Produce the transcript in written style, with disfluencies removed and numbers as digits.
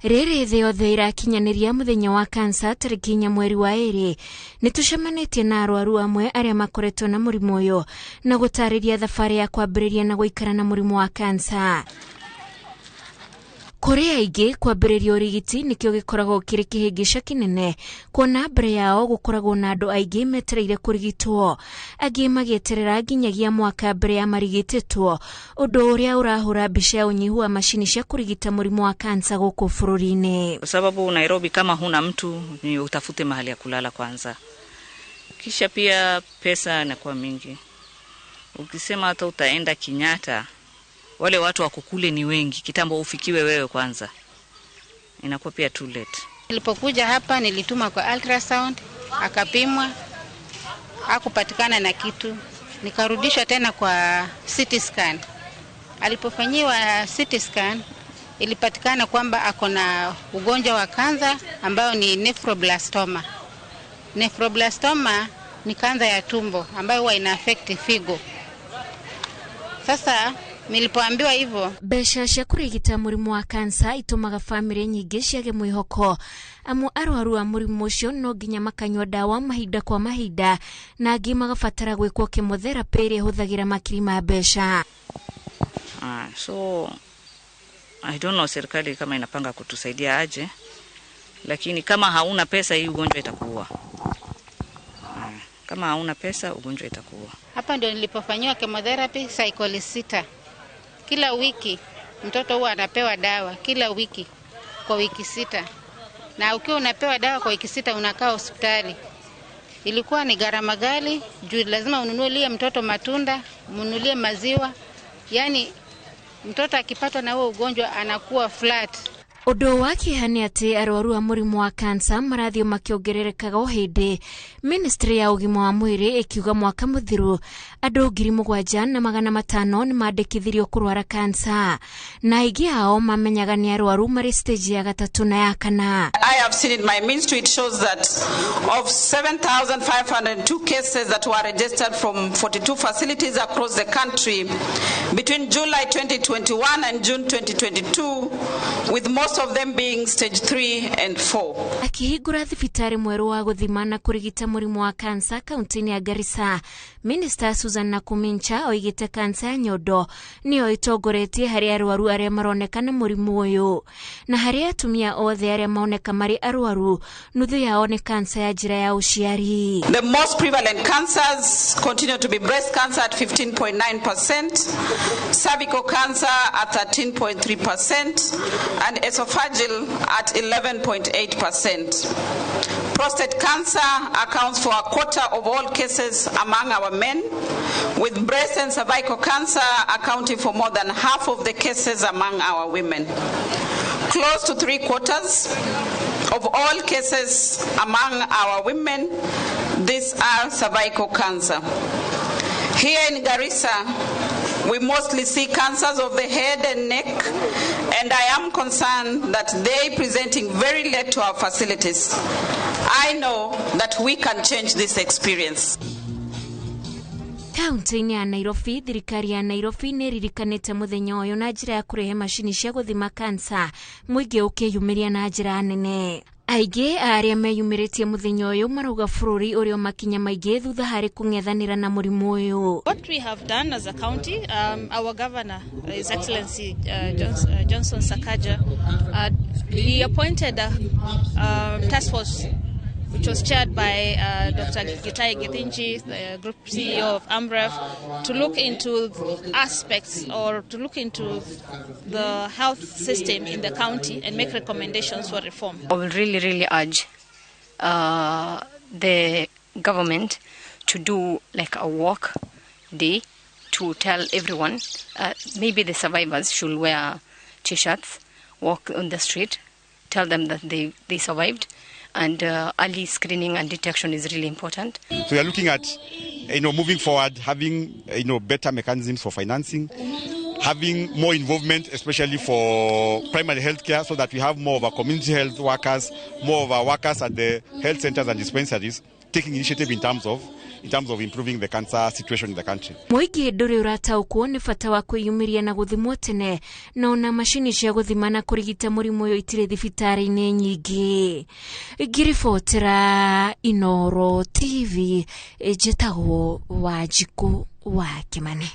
Rĩrĩ thĩ yothe ĩrakinyanĩria mũthenya wa kansa tarĩki 4 mweri wa 2, nĩ tũcemanĩtie na arwaru amwe arĩa makoretwo na mũrimũ ũyũ na gũtarĩria thabarĩ ya kwambĩrĩria na gũikara na mũrimũ wa kansa. Kũrĩ aingĩ kwambĩrĩria ũrigiti nĩkĩo gĩkoragwo kĩrĩ kĩhĩngĩca kĩnene, kuona mbere yao gũkoragwo na andũ aingĩ metereire kũrigitwo, angĩ magĩeterera nginyagia mwaka mbere ya marigitĩtwo, ũndũ ũrĩa ũrahũra mbica ya ũnyihu wa macini cia kũrigita mũrimũ wa kansa gũkũ bũrũri-inĩ. Kwa sababu Nairobi kama huna mtu ni utafute mahali ya kulala kwanza, kisha pia pesa inakuwa mingi. Ukisema hata utaenda Kenyatta, wale watu wako kule ni wengi, kitambo ufikiwe wewe kwanza, inakuwa pia too late. Nilipokuja hapa nilituma kwa ultrasound, akapimwa, hakupatikana na kitu. Nikarudishwa tena kwa CT scan. Alipofanyiwa CT scan ilipatikana kwamba ako na ugonjwa wa kansa ambao ni nephroblastoma. Nephroblastoma ni kansa ya tumbo ambayo huwa ina affect figo. Sasa nilipoambiwa hivyo, mbeca cia kũrigita mũrimũ wa kansa itũmaga bamĩrĩ nyingĩ ciage mwĩhoko, amu arwaru a mũrimũ ũcio no nginya makanyua ndawa mahinda kwa mahinda, na angĩ magabatara gwĩkwo chemotherapy ĩrĩa ĩhũthagĩra makiri ma mbeca. So I don't know serikali kama inapanga kutusaidia aje, lakini kama hauna pesa hii ugonjwa itakuua. Kama hauna pesa ugonjwa itakuua. Hapa ndio nilipofanyiwa chemotherapy cycle 6. Kila wiki mtoto huwa anapewa dawa kila wiki kwa wiki 6. Na ukiwa unapewa dawa kwa wiki 6 unakaa hospitali. Ilikuwa ni gharama ghali juu lazima ununulie mtoto matunda, ununulie maziwa. Yaani mtoto akipatwa na huo ugonjwa anakuwa flat. Ũndũ wa kĩeha nĩ atĩ arwaru a mũrimũ wa kansa marathiĩ makĩongererekaga o hĩndĩ. Ministry ya ũgima wa mwĩrĩ ĩkiuga mwaka mũthiru andũ 7,500 nĩ mandĩkithirio kũrwara kansa, na aingĩ ao mamenyaga nĩ arwaru marĩ stage ya 3 na ya 4. I have seen in my ministry, it shows that of 7,502 cases that were registered from 42 facilities across the country between July 2021 and June 2022, with most of them being stage 3 and 4. Akihingũra thibitarĩ mwerũ wa gũthima na kũrigita mũrimũ wa kansa kaunti-inĩ ya Garissa, Minister Susan Nakumincha oigĩte kansa ya nyondo nĩyo ĩtongoretie harĩ arwaru arĩa maroneka na mũrimũ ũyũ, na harĩ atumia othe arĩa maoneka marĩ arwaru, nuthu yao nĩ kansa ya njĩra ya ũciari. The most prevalent cancers continue to be breast cancer at 15.9%, cervical cancer at 13.3%, and esophageal at 11.8%. Prostate cancer accounts for a quarter of all cases among our men, with breast and cervical cancer accounting for more than half of the cases among our women. Close to 3/4 of all cases among our women, these are cervical cancer. Here in Garissa, we mostly see cancers of the head and neck, and I am concerned that they presenting very late to our facilities. I know that we can change this experience. Kaunti-inĩ ya Nairobi, thirikari ya Nairobi nĩ ĩririkanĩte mũthenya ũyũ na njĩra ya kũrehe macini cia gũthima kansa, mũingĩ ũkĩyumĩria na njĩra nene. Aingĩ a arĩa meyumĩrĩtie mũthenya ũyũ marauga bũrũri ũrĩ o makinya maingĩ thutha harĩ kũng'ethanĩra na mũrimũ ũyũ. What we have done as a county, our governor, His Excellency Johnson Sakaja, he appointed a task force which was chaired by Dr. Gitahi Githinji, the Group CEO of AMREF, to look into aspects or to look into the health system in the county and make recommendations for reform. I will really, really urge the government to do a walk day to tell everyone, maybe the survivors should wear t-shirts, walk on the street, tell them that they survived. And early screening and detection is really important. So we are looking at, moving forward, having, better mechanisms for financing, having more involvement, especially for primary health care, so that we have more of our community health workers, more of our workers at the health centers and dispensaries taking initiative in terms of in terms of improving the cancer situation in the country. Mũingĩ ndũrĩ ũrataũkwo nĩ bata wa kwĩyumĩria na gũthimwo tene, na ona macini cia gũthima na kũrigita mũrimũ ũyũ itirĩ thibitarĩ-inĩ nyingĩ. Ngĩribotera Inoro TV, njĩtagwo Wanjikũ wa Kĩmani.